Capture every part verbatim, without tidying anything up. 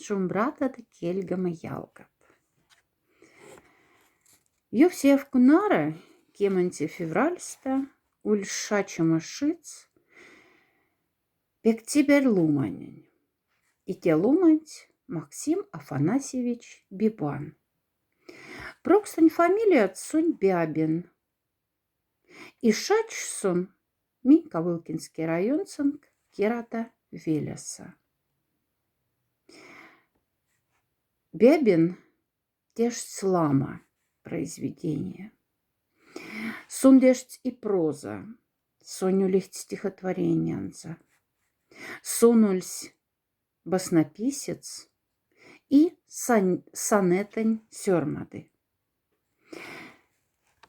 Шумбрата да кельгома ялгат. Ёвсей авкунара, кемонце февральста, уль шачема шиц пек цибер ломанень. И те ломанть Максим Афанасьевич Бибан. Прокстонь фамилиядо сонь Бябин. И шачсь сон Минь Ковылкинский районсонк Керата велеса. Бябин тешкс лама произведения. Сон тешкс и проза, сон улихть стихотворениянза. Сон ульсь баснописец и сон-, сонетонь сёрмады.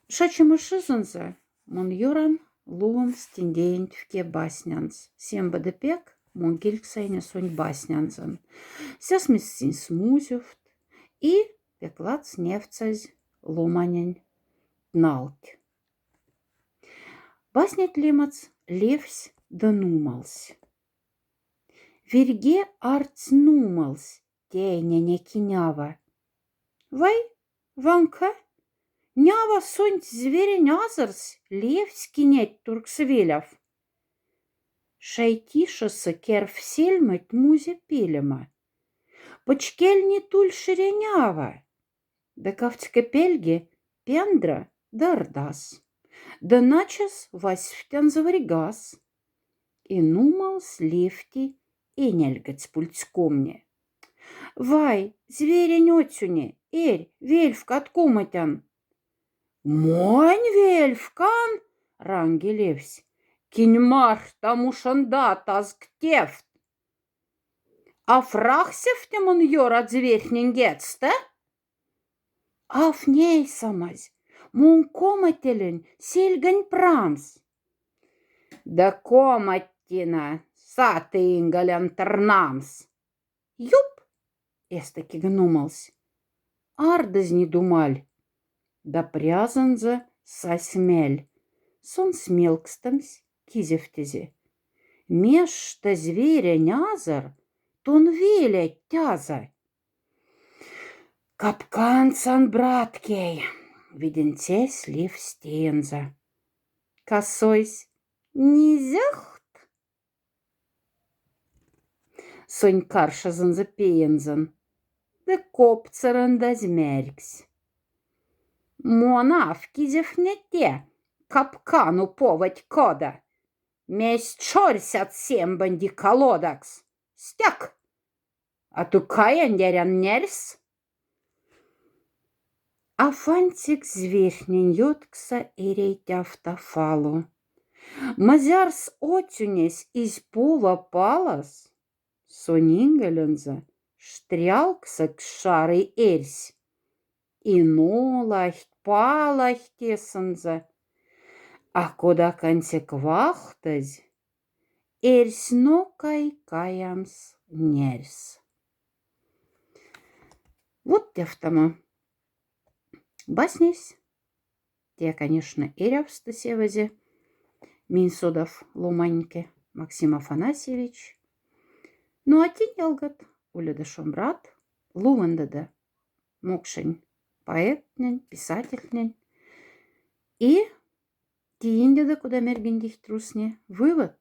Шачема шизонза мон ёран лувом стендеенть вке баснянц. Сембода пек мон гильксайне сонь баснянзон. Сяс ми синь смузёвт и пек ладс невтсазь ломанень налк. Баснять лемац «Левсь да нумалсь». Вирьге артсь нумалсь тяйнене кинява. Вай, ванка, нява сонць зверень азорсь левсь кинеть туркс веляв. Шайтишеса керв сельмыть музе пелема. Почкель не туль шире нява. Да кавтька пельге пендра да рдас. Да начас васьфтянза варьгас. И нумалсь левти эняльгоц пульцкомне. Вай, зверень оцюне, эрь, вельфкат кумытян. Монь вельфкан, ранге левсь, кинь мархта мушендатазк тевт. Аф рахсевте мон ёрад зверьхнень гецта? Аф нейсамазь, мон комателень сельгань прамс. Да коматтина, саты инголян тырнамс. Юп! Эста кига нумалсь. Ардозь не думаль. Да прязонза сась мяль. Сон смелкстомсь, кизефтезе. Мешта зверень азор тон велядь таза. Капкансан, браткей, виденцясь левсь теенза. Косойсь, низяхт. Сонь каршазонза пеензон. Да копцерендазь мярьксь. Мон аф кизефне те, капкану поводь кода. Месть шорсят сембонди колодакс. Стяк! А тукаян дерян нерс. Афанцик зверьхнень ёткса эряйтяфта фалу. Мазярс оцюнесь изь пува палас. Сонь инголянза штрялксак шары эрьсь. И нолахть, палахть эсонза. А кода каньсек вахтазь, эрьсь нокай каямс нерс. Вот тяфтама баснясь. Тя, конечно, эрявста севазе. Минь содав ломаньке Максим Афанасьевич. Ну а тинь, ялгат, уледа шумбрат, лувандада мокшень поэттнень, писательтнень. И тиндеда, кода мярьгинь дихть русне, вывод